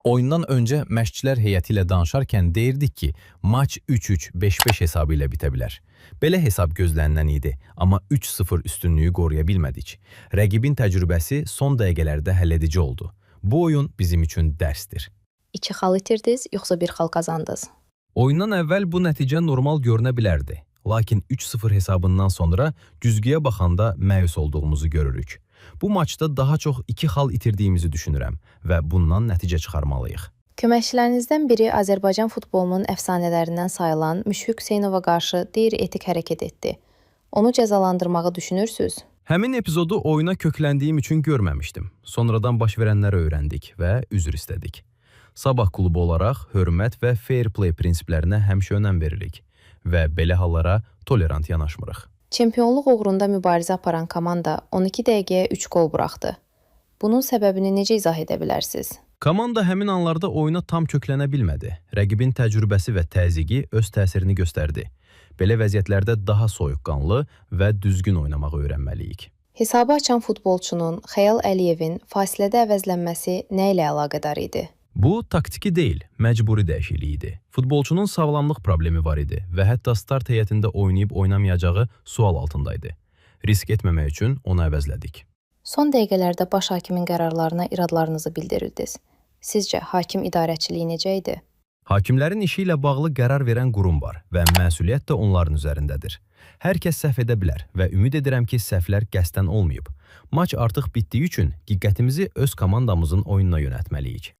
Oyundan öncə məşqçilər heyəti ilə danışarkən deyirdik ki, maç 3-3, 5-5 hesabı ilə bitə bilər. Belə hesab gözlənilən idi, amma 3-0 üstünlüyü qoruya bilmədik. Rəqibin təcrübəsi son dəqiqələrdə həlledici oldu. Bu oyun bizim üçün dərsdir. 2 xal itirdiniz, yoxsa 1 xal qazandınız? Oyundan əvvəl bu nəticə normal görünə bilərdi. Lakin 3-0 hesabından sonra güzgüyə baxanda məyus olduğumuzu görürük. Bu maçda daha çox 2 xal itirdiyimizi düşünürəm və bundan nəticə çıxarmalıyıq. Köməkçilərinizdən biri Azərbaycan futbolunun əfsanələrindən sayılan Müşfiq Hüseynova qarşı qeyri-etik hərəkət etdi. Onu cəzalandırmağı düşünürsüz? Həmin epizodu oyuna kökləndiyim üçün görməmişdim. Sonradan baş verənləri öyrəndik və üzr istədik. Sabah klubu olaraq hörmət və fair play prinsiplərinə həmişə önəm veririk və belə hallara tolerant yanaşmırıq. Çempionluq uğrunda mübarizə aparan komanda 12 dəqiqəyə 3 qol buraxdı. Bunun səbəbini necə izah edə bilərsiniz? Komanda həmin anlarda oyuna tam köklənə bilmədi. Rəqibin təcrübəsi və təzyiqi öz təsirini göstərdi. Belə vəziyyətlərdə daha soyuqqanlı və düzgün oynamağı öyrənməliyik. Hesabı açan futbolçunun Xəyal Əliyevin fasilədə əvəzlənməsi nə ilə əlaqədar idi? Bu taktiki deyil, məcburi dəyişiklik idi. Futbolçunun sağlamlıq problemi var idi və hətta start heyətində oynayıb oynamayacağı sual altındaydı. Risk etməmək üçün onu əvəzlədik. Son dəqiqələrdə baş hakimin qərarlarına iradlarınızı bildirirdiniz. Sizcə hakim idarəçiliyi necə idi? Hakimlərin işi ilə bağlı qərar verən qurum var və məsuliyyət də onların üzərindədir. Hər kəs səhv edə bilər və ümid edirəm ki, səhvlər qəsdən olmayıb. Maç artıq bitdiyi üçün diqqətimizi öz komandamızın oyununa yönəltməliyik.